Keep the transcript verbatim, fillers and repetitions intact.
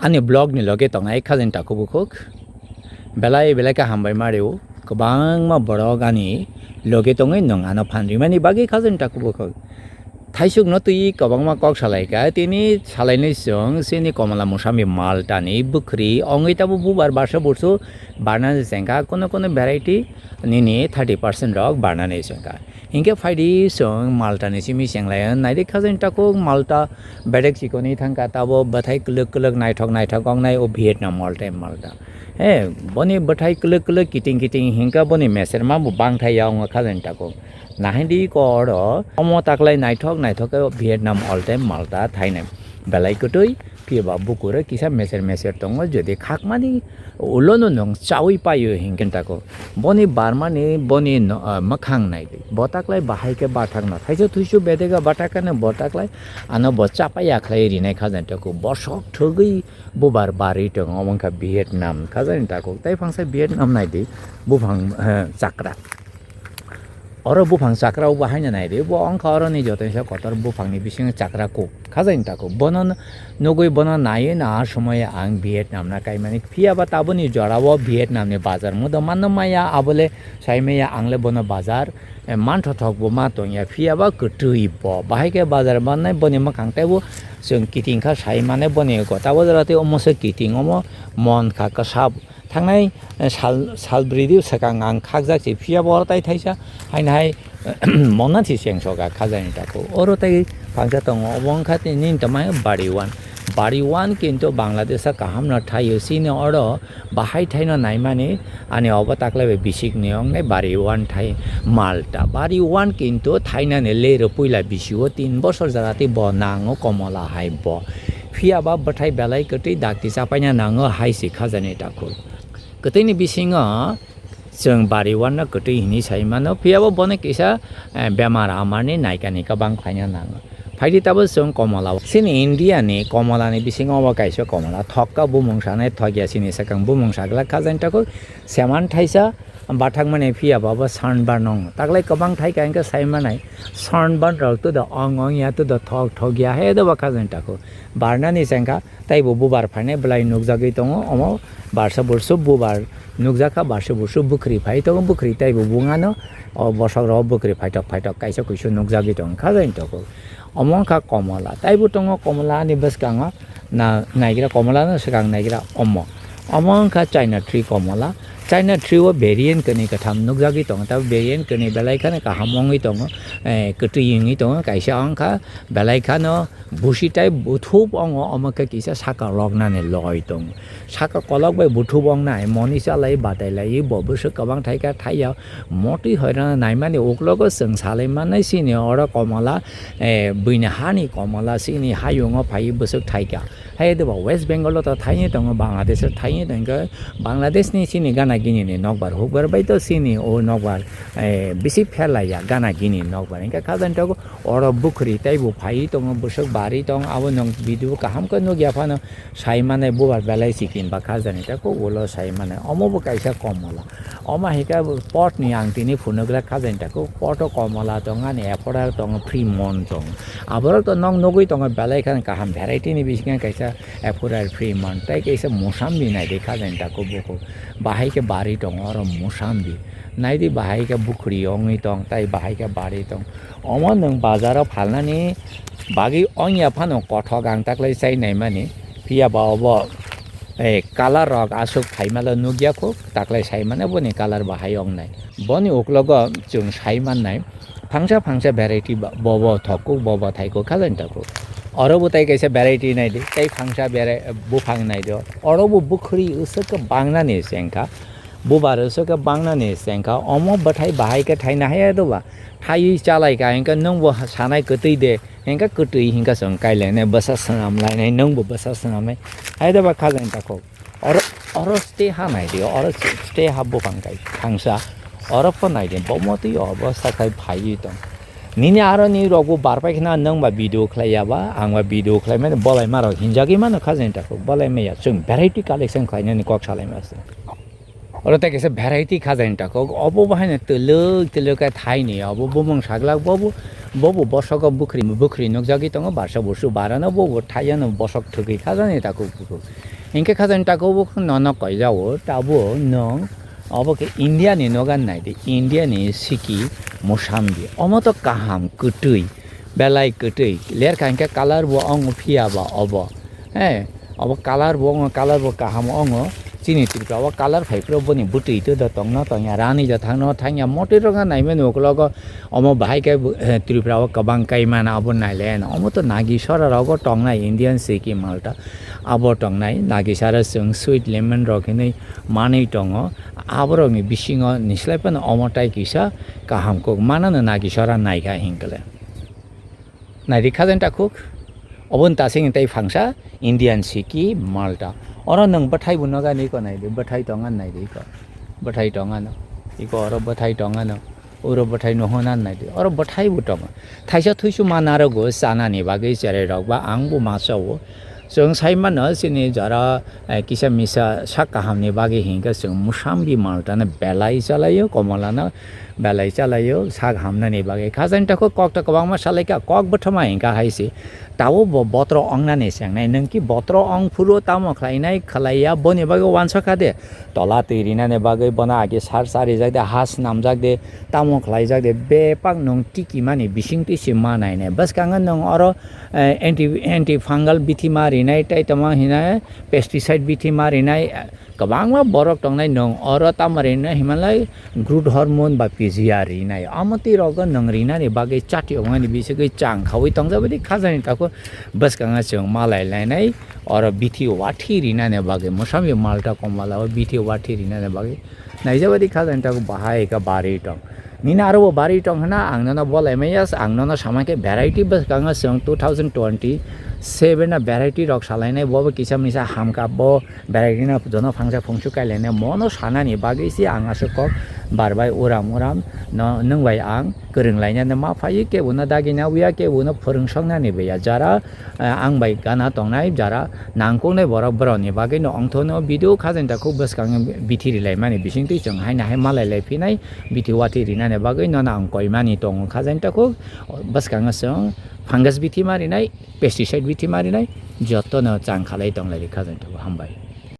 Ani vlog ni loge tongnai khajani takhuk bukhuk. Belai belai khe hambai ma rw. Kwbangma borok ani loge tongwi nwng ano phan rimani bagwi khajani takhuk bukhuk. Thaisuk no twi kwbangma kok salai kha. Tini salainwi chwng chini Komala Musami Malta ni bwkhri ongwi tabo bubar barsa bursu barnani chengkha. Kono kono variety nini thirty percent rok barnani chengkha. Hinkhe phaidi chwng Malta ni simi chenglai naidi khajani takhuk Malta bedek chikoni thangkha tabo bwthai kwlwk kwlwk naithok naithok wngnai o Vietnam all time Malta. He, boni bwthai kwlwk kwlwk kiting kiting hinkha boni meserma bo bangthai ya wngo khajani takhuk. Nahaidi ko oro omo taklai naithok naithok khe Vietnam all time Malta thainai belai kwtwi. Phiya ba bukuro kisa meser meser tongo, jodi khakmani ulono nwng chawi paio hinkhe tako. Boni barmani boni no-, ah, mwkhang naidi. Bo taklai bahai khe bathakno. Thaisa thuisu bedega bathakano bo taklai ano bo chapaya khlai rinai khajani tako. Bosok thwgwi bubar barwi tongo, omo wngkha Vietnam khajani tako. Tai phangsa Vietnam naidi buphang, eh, chakra. Oro buphang chakra o bo haino naidi, bo wngkha oroni jotoisa kotor buphangni bisingo chakra kuk khajani tako. Bono n-, nugwi bono naiwi na a somoyo ang Vietnam na kaimani. Phiya ba taboni jorao Vietnam ni bazar mudo manno maya, abole sai maya ang le bono bazar, eh, manthothok bo ma tongya. Phiya ba kwtwi bo. Bahai khe bazar mannai boni mwkhang teibo chwng kiting kha sai mane boni gota bazar tei omo se kiting omo mon kha kwsa. Thangnai, eh, sal, sal brwi di swkang ang khakjak se phiya bo oro tai thaisa, haino hai, monna thi chengsoka khajani tako. Oro tai phangsa tongo, obo wngkha tini tamai Bariwan. Bariwan kintu Bangladesh-o kaham no thaio, chini oro bahai thaino naimani ani obo taklai bai bisik ni wngnai Bariwan thai Malta. Bariwan kintu thainani le rw puila bisio tin bosor jora tei bo nango Komola hai bo. Phiya ba bwthai belai kwtwi dakti chapaina nango hai se khajani tako. Kwtwini bisingo chwng Bariwanno kwtwi hinwi sai mano, phiya bo bono kisa, eh, bemar amarni naikani kwbang khlaina nango. Phaidi tabo chwng Komola. Chini India ni Komola ni bisingo bo kaisa Komola. Thokka bumung sanai thokya chini swkang bumung sagla khajani tako. Seman thaisa bathakmani phiya bo bo sunburn wngo. Taklai kwbang thaika hinkhe sai manai sunburn rok tudo ong ong ya tudo thok thok ya he do bo khajani tako. Barnani chengkha. Taibo bubar phainai belai nukjagwi tongo. Omo barsa bursu bubar nukjakha, barsa bursu bwkhri phai tongo, bwkhri taibo bungano o bosok rok bwkhri phaitok phaitok kaisa kuisu nukjagwi tongo kha jani tongo. Omo wngkha Komola, taibo tongo Komola ani bwskango na naigra, Komola no swkang naigra omo. Omo wngkha China tree Komola, China tree o variant kwnwi kwtham nukjagwi tongo, taibo variant kwnwi belai kheno kaham wngwi tongo, eh, kwtwi wngwi tongo, kaisa wngkha belai kheno Busi tai buthup ongo, omo khe kisa saka loknani loi tongo. Saka kolok bai buthup ongnai, moni chalai, batai lai, bo bwswk kwbang thai kha thai ya. Motwi hoirana naimani uklogo chwng salai mannai sini oro Komola, eh, buini hani Komola sini hayungo phai bwswk thai kha. Hai de ba West Bengal o to thaini tongo, Bangladesh o thaini tongo, Bangladesh ni sini gana gini ni nokbar hukbar bai to sini o nokbar, eh, bisi pherlai ya gana gini nokbar. Hingkhe khajani tongo. Oro bwkhri teibo phaiwi tongo, bwswk barwi tongo, abo nwng video kaham khe nukya phano sai mannai, bubar belai chikin ba khajani tako ulo sai mannai. Omo bo kaisa Komola. Omo hai khe pot ni ang tini phunukla khajani tako, poto Komola tongo, ani F R R tongo, Fremont tongo. Aborok to nwng nugwi tongo belai kheno kaham variety ni bisingo kaisa F R R Fremont tei kaisa Mosambi naidi khajani tako bukhuk. Bahai khe barwi tongo oro Mosambi. Naidi bahai khe bwkhri ongwi tong, tei bahai khe barwi tong. Omo nwng bazaro phalnani bagwi wngya phano kothok ang taklai chai naimani, phiya ba obo, eh, colour rok aswk phaimalo nukya kho, taklai sai mano boni colour bahai wngnai. Boni uklogo chwng sai mannai, phangsa phangsa variety ba, bobo thokuk, bobo thaikuk, khajani takuk. Oro bo tai kaisa variety naidi, tei phangsa vari-, buphang naidi. Oro bo bwkhri uswk khe bangnani chengkha. Bubar uswk khe bangnani chengkha, omo bwthai bahai khe thaina haya doba. Thaiwi chalai kha, hinkhe nwngbo sanai kwtwi de, hinkhe kwtwi hinkhe chwng kailainai, bwsa swnamlainai, nwngbo bwsa swnamnai. Hai doba khajani takhuk. Oro, oro stay ha naidi, oro stay ha buphang kai thangsa. Oro pho naidi, bomo twi obo sakhai phaiwi tong. Nini aro ni rokbo barpai khna nwngba video khlaiya ba, angba video khlaimani, bolai marok hinjagwi mano khajani takhuk, bolai maya. Chwng variety collection khlainani kok salaima se. Oro tei kaisa variety khajani takhuk, obo bo haino twlwk twlwk khe thaini, obo bumung saglak, bobo, bobo bosogo bukhri, bukhri nukjagwi tongo, barsa busu barano, bobo thaiano bosok thwgwi khajani takhuk bukhuk. Hinkhe khajani takhuk bukhuk nono koijao, tabuk nwng obo khe India ni nogan naidi, India ni siki musambi. Omo to kaham, kwtwi, belai kwtwi. Lerkha hinkhe colour bo wngo phiya ba obo. He, obo colour bo wngo, colour bo kaham wngo. Chini Tripura o colour phai phuru boni bwtwi to do tongno tongya, rani ja thangno thangya, motwi rok naimani ukologo omo bahai khe bo, eh, Tripura o kwbang kai mana abo nailaiano. Omo to Nagisora rogo tongnai Indian siki Malta. Abo tongnai Nagisara chwng sweet lemon rok hinwi manwi tongo. Aborokni bisingo nislai phano omo tai kisa kaham kok manano Nagisora naikha hinkhe le. Naidi khajani takhuk, oboni tasing tei phangsa Indian siki Malta. Oro nwng bwthai bo noga niko naidi, bwthai tonga naidi ko. Bwthai tongano. Iko oro bwthai tongano. Oro bwthai nohona naidi. Oro bwthai bo tongo. Thaisa thuisu ma narogo chanani bagwi cherai rok ba ang bo ma chao. Chwng sai mano chini jora, eh, kisa misa sak kahamni bagwi hinkhe chwng musambi Maltano belai chalaio, komolano belai chalaio, sak hamnani bagwi. Khajani takhuk kokto kwbangma salaikha, kok bwthoma hinkha hai se. Tabuk bo botro ongnani chengnai, nwng ki botro ong phuru tamo khlainai, khlaiya, boni bagwi uansukha de. Tola twi rinani bagwi bono age sar charijak de, ha swnamjak de, tamo khlaijak de, bebak nwng tikimani bisingtwi se ma nainai. Bwskango nwng oro, eh, anti, anti fungal bithi ma rinai, tei tamo hina pesticide bithi ma rinai, eh, kwbangma borok tongnai nwng oro tamo rinai himalai growth hormone ba P G R rinai. Omo twi rogo nwng rinani bagwi chati ongmani bisingtwi chang khaui tongjak bai di khajani takhuk bwskango chwng malai lainai. Oro bithi wathi rinani bagwi, mosambi Malta komala o bithi wathi rinani bagwi naijabadi khajani takhuk bahai khe bari tong. Nini aro bo bari tong hwna ang nono bolai maya, ang nono sama khe variety bwskango chwng two thousand twenty seven na variety rok salainai, bo bo kisa misa hamkha, bo variety no jono phangsa phungsu kailainai, mono sanani bagwi se ang aswk kok bar bai uram uram no nwng bai ang kwrwng lainani ma phaiwi, kebo no dagina wiya, kebo no phwrwng soknani baiya. Jara, eh, ang bai gana tongnai, jara nangkuknai borok, borokni bagwi no ongthono video khajani takhuk bwskango bithi rilaimani bisingtwi chwng haino hai malai lai phinai, bithi wathi rinani bagwi nono ang koimani tongo khajani takhuk. Bwskango chwng fungus bithi ma rinai, pesticide bithi ma rinai, jotono chang khalai tonglai ri khajani takhuk. Hambai.